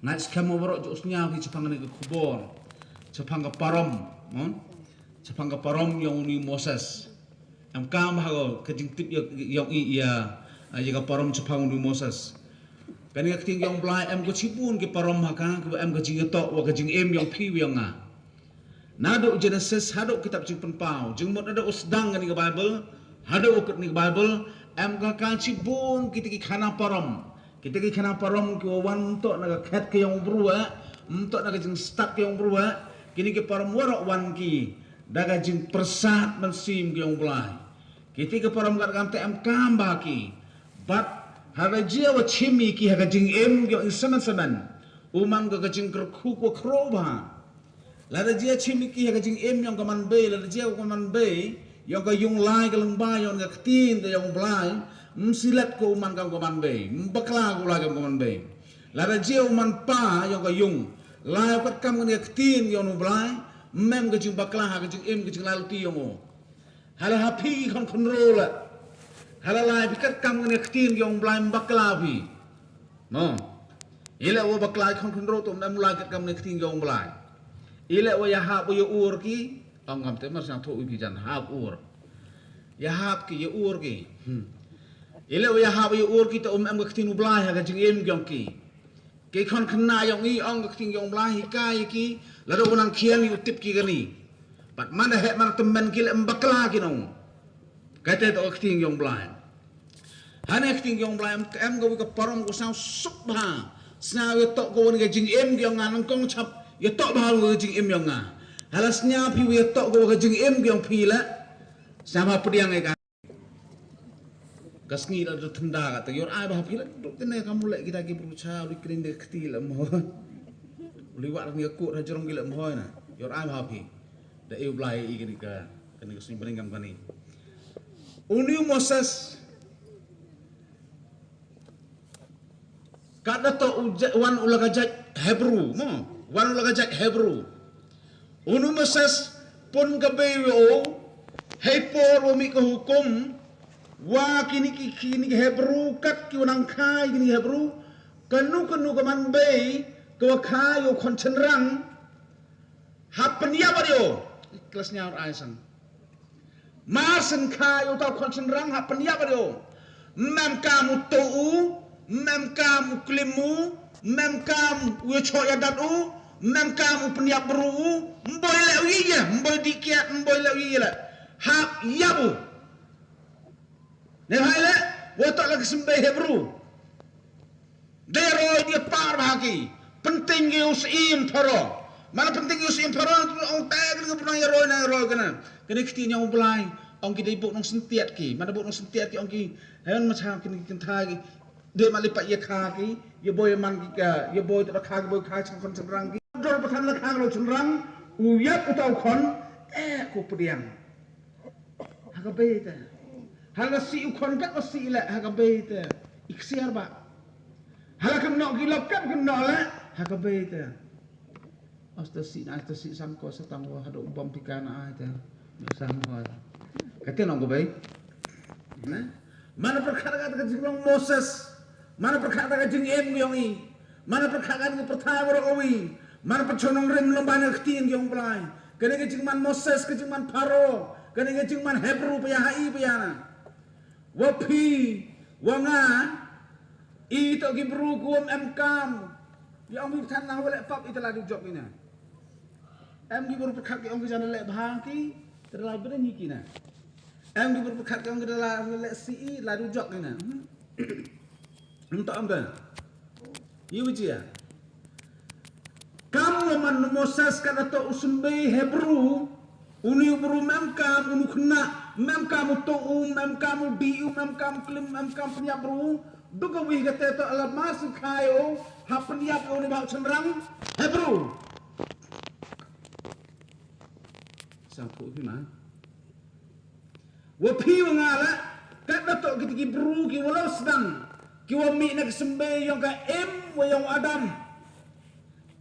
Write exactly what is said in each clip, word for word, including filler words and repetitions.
Nga ngeit skhem ba baroh ju sngewthuh shaphang kane ka khubor, shaphang ka parom, hmm? Shaphang ka parom ïong uni u Moses. Em kam ha ka jingtip ïa, ïong i ïa, ïa ka parom shaphang uni u Moses. Kane ka ktien ïong u Blai em ka shibun ki parom ha ka, kaba em ka jingïatoh wa ka jingim ïong phi wa ïong nga. Naduh Genesis haduh kitab Jingpynpaw, jingmut naduh u sdang kane ka Baibl haduh u kut kane ka Baibl, em ka kan shibun kita ki khana parom. Kita ki khana parom ki wa wan mynta na ka khet ka ïong u briew, mynta na ka jingstad ka ïong u briew. Kine ki parom waroh wan ki da ka jingpyrsad mynsiem ka ïong u Blai. Kita ki parom kat kam te em kam ba ki. Bad haba jia wa chimi ki ha ka jingim ka ïong i semen semen, u man ka ka jingkyrkhu ka khro ba. Lada jia chimi ki ha ka jingim ïong ka man bei, lada jia ka man bei ïong ka ïung lai ka lyngba ïong ka ktien ka ïong u Blai, msilet ko u man kam ka man bei, mbakla ko u lai kam ka man bei. Lada jia u man pa ïong ka ïung lai kat kam ka ktien ïong u Blai, mem ka jingbakla ha ka jingim ka jinglai luti ïong u. Hala ha phi ki khon khynroo la. Hala lai phi kat kam ka ktien ïong u Blai mbakla phi. No. Ile wa bakla khon khynroo to mem lai kat kam ne ktien ïong u Blai. Ile wa ïahap wa ïa ur ki, ong kam te mar sang tho u ki jan hap ur. Ïahap ki ïa ur ki. Hmm. Ile wa ïahap wa ïa ur ki to um em ka ktien u Blai ha ka jingim ïong ki. Ki khon khynnah ïong i ong ka ktien ïong u Blai hikai ki, lada u nang khian u tip ki kani. Bad man da heh man da tymmen ki le mbakla ki nong. Kata to ka ktien ïong u Blai. Hane ka ktien ïong u Blai em, em ka wi ka parom ko sang suk bha. Sna wi to ko wan ka jingim ïong nga nang kong chap. Ïa to bha wi ka jingim ïong nga. Hala sna phi wi to ko ka jingim ïong phi la. Sna bha pdiang ka. Ka sngi la da thynda ka ta yor ai ba phi la duk tene ka mule kita ki bru cha ri kring de kti la mo. Li wa ni ku ra jrong ki la mo na. Yor ai ba phi. Da eu Blai i kini ka kini ka sngi bring kam kani. Uni u Moses ka da to u ja- wan u la ka jait Hebru mo. Wan u la ka jait Hebru. Uni u Moses pun ka bei wa o hei por wa mih ka hukum wa kini ki kini ki Hebru kat ki wa nang khai kini ki Hebru kanu kanu ka man bei ka wa khai u khon chynrang ha pynïap wa dio. Klas nyar ai sang. Mar syn kha ïa uta u khon shynrang ha pynïap ïa u. Mem kam u tuh u, mem kam u klim u, mem kam u ïa choh ïa dat u, mem kam u pynïap bru u, mboi leh u ïa, mboi dih kiad, mboi leh u ïa leh. Hap ïap u. Ne hai leh, wa toh la ka symbai Hebru. Dei roi dei par bha ki. Pynting ki u syiem Pharaoh. Mana pynting ki u syiem Pharaoh tu ong te kene ka pynang ïa roi na roi kene. Kene kti ñiang u Blai. Ong ki dei bok nong sentiat ki. Mana bok nong sentiat ki ong ki. Hen ma cha kene ki kynthai ki. Dei ma li pa ïa kha ki. Ïa boi man ki ka. Ïa boi ta kha ki boi kha chang khon chang rang ki. Dor pa than la kha lo chang rang. U ïap u tau khon. Eh ko pdiang. Ha ka bei te. Hala si u khon kat u si le ha ka bei te. Ik siar ba. Hala kam nok ki lok kam kam nok le ha ka bei te. Asta si na asta si sam ko sa tang wa hado bom pika na ai te. Sam ko. Ka te nok ka bei. Ne? Mana pyrkhat ka ka jinglong Moses. Mana pyrkhat ka jingim yong i. Mana pyrkhat ka ka pyrthai wa ro wi. Mana pyrchonong rim lom bana ktien yong Blai. Kane ka jingman Moses, ka jingman Pharaoh, kane ka jingman Hebru pya ha i pya na. Wa phi, wa nga, i to ki bru ku em kam. Ya ong bi than na wa le pap i tala du jok ina. Em ki bru pyrkhat ki ong ki jan le bha ki, tala bene ni ki na. Em ki bru pyrkhat ki ong ki tala le si i la du jok ina. Hmm? Em to am da. Yu jia. Kam wa man Moses ka da to u symbai Hebru, uni u bru mem kam uni u khynnah, mem kam u to u, mem kam u di u, mem kam klim, mem kam pynïap bru, du ka wi ka te to ala mar si khai u, ha pynïap u ni ba u chynrang Hebru. Sang phu phi ma. Wa phi wa nga la, kat da to kiti ki bru ki wa la sdang, ki wa mih na ki symbai yong ka em wa yong Adam.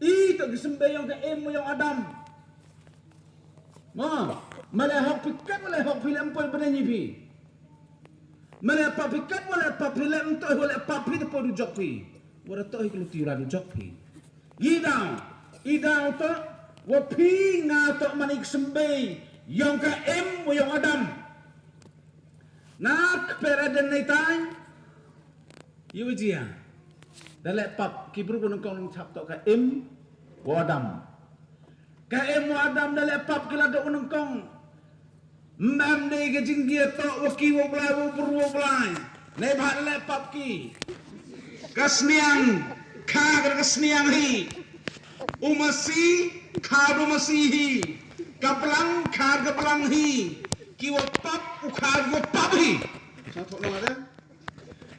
I to ki symbai yong ka em wa yong Adam. Ma, ma le hok phi kat ma le hok phi le mpoi bane ni phi. Ma le pap phi kat ma le pap phi le mtoi wa le pap phi te po du jok phi. Wa da to hi kuluti wa la du jok phi. Ki daw, i daw to, wa phi nga to man i ka symbai yong ka Im wa yong Adam. Na kper Eden neitai, yu jia. Da leh pap ki bru nyngkong nyngchap to ka Im wa Adam. Ka Im wa Adam da leh pap ki la dok nyngkong. Mem dei ka jingjia to wa ki wa Blai wa bru wa Blai. Neibhah da leh pap ki. Ka sniang, kha ka sniang hi. U masi, kha u masi hi. Ka blang, kha ka blang hi. Ki wa pap, u kha wa pap hi. Sa thok na ada.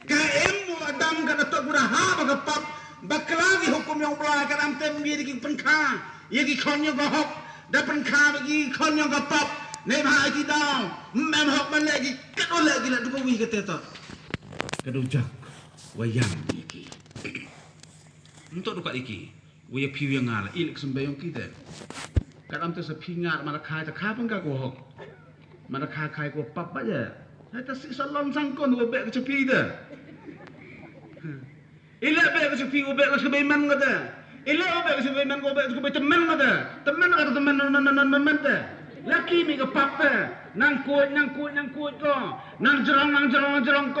Ka Im wa Adam ka da to bura ha ba ka pap. Bakla ki hukum yong Blai ka dam tem bi ki pynkha. Ye ki khon yong ka hok. Da pynkha ba ki khon yong ka pap. Neibhah ki daw. Mem hok ban leh ki. Ka do leh ki la du ka wi ka te to. Ka do jak. Wa yang ye ki. Nto du ka iki. Wa ya phi wa ya nga la. Ilek symbai yong ki te. Ka dam te sa phi nga ma da khai ta khai pang ka ko hok. Ma da khai khai ko pap ba ya. Hai ta si salon sang kon wa bek ka cha phi te. Ilek bek ka cha phi wa bek ka cha bai man ka te. Ilek wa bek ka cha bai man ko bek ka cha bai temen ka te. Temen ka te temen man man man man man te. Laki mi ka pap te. Nang kuit nang kuit nang kuit ko. Nang jerong nang jerong nang jerong ko.